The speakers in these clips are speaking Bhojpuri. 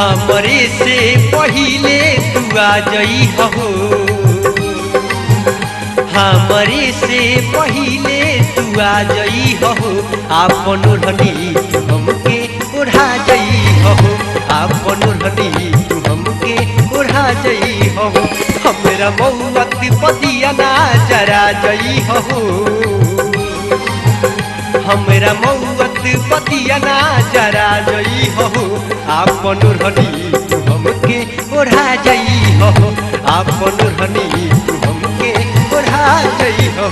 हमरे से पहिले तू आ जई हो, हमरे से पहिले तू आ जई हो, आपन ओढ़नी तू हमके ओढ़ा जई हो, आपन ओढ़नी तू हमके ओढ़ा जई हो, हमरा मौत पतिया ना जरा जई हो, हमरा मौत पतिया ना जरा जई हो, आपन ओढ़नी तू हमके ओढ़ा जई हो, आपन ओढ़नी तू हमके ओढ़ा जई हो।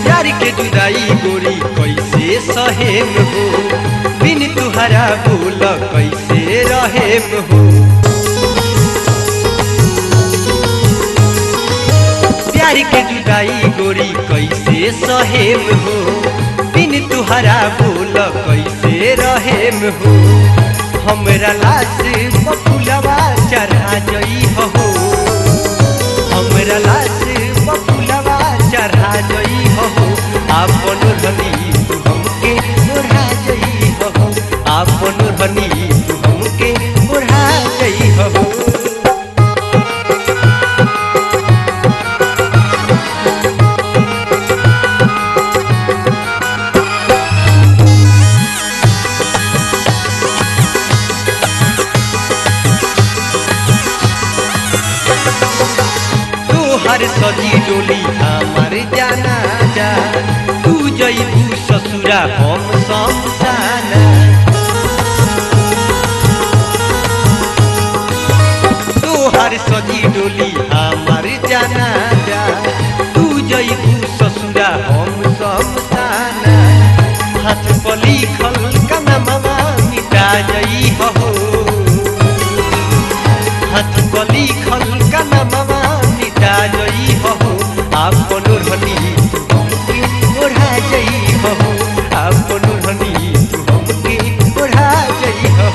प्यार के जुदाई गोरी कैसे सहेम हो, बिन तुहरा बोल कैसे रहेम हो। प्यार के जुदाई गोरी कैसे सहेम हो, बिन तुहरा बोल कैसे रहेम हो। हमरा लाश बकुलवा चढ़ा जई हो, हमरा लाश बकुलवा चढ़ा जई हो, आपन ओढ़नी तू हमके ओढ़ा जई हो, आपन ओढ़नी तू हमके ओढ़ा जई हो। तोहर सजी डोली हमार जाना जा, तू जईबू ससुरा हम शमशाना। तोहर सजी डोली हमार जाना जा, तू जईबू ससुरा हम शमशाना। हाथ पर लिखल कनमवा मिटा जई हो, हाथ पर लिखल कनमवा मिटा जई हो, आपन ओढ़नी तू हमके ओढ़ा जई हो, आपन ओढ़नी तू हमके ओढ़ा जई हो।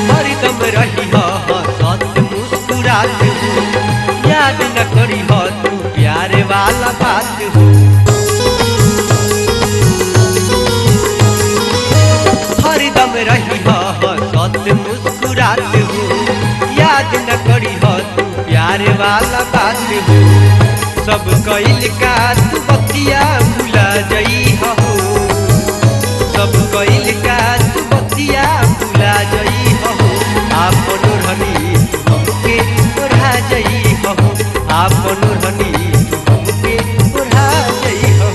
हरदम रही हंसत मुस्कुरात हो, याद न करी हो तू प्यार वाला बात हो। हरदम रही हंसत मुस्कुरात हो, याद न करी हो तू प्यार वाला बात हो। सब कैल का तू बतिया भुला जई हो, सब कैल का तू बतिया भुला जई हो, आपन ओढ़नी तू हमके ओढ़ा जई हो, आपन ओढ़नी तू हमके ओढ़ा जई हो।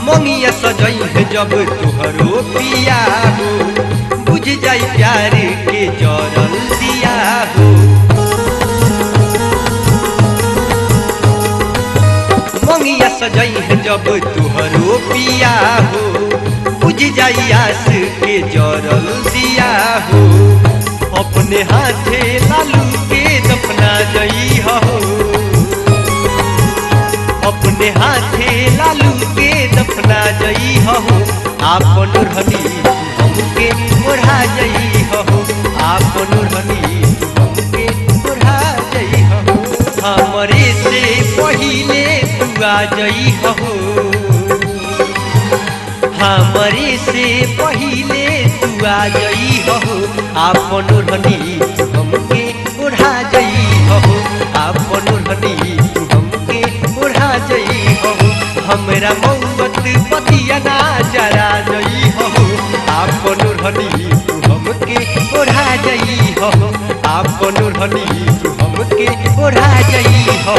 मंगिया सजई है जब तुहरो पिया हो, बुझ जाई प्यार के जरल दिया हो। मंगिया सजई है जब तुहरो पिया हो, बुझ जाई आस के जरल दिया हो। अपने हाथे लालू के दफना जई हो, अपने हाथे लालू के दफना जई हो, आपन ओढ़नी तू हमके ओढ़ा जई हो, आपन ओढ़नी तू हमके ओढ़ा जई हो। हमरे से पहिले तू आ जई हो, हमरे से पहिले तू आ जई हो, आपन ओढ़नी तू हमके ओढ़ा जई हो, आपन ओढ़नी तू हमके ओढ़ा जई हो, हमरा मौत पतिया ना जरा जई हो, आपन ओढ़नी तू हमके ओढ़ा जई हो, आपन ओढ़नी तू हमके ओढ़ा जई हो।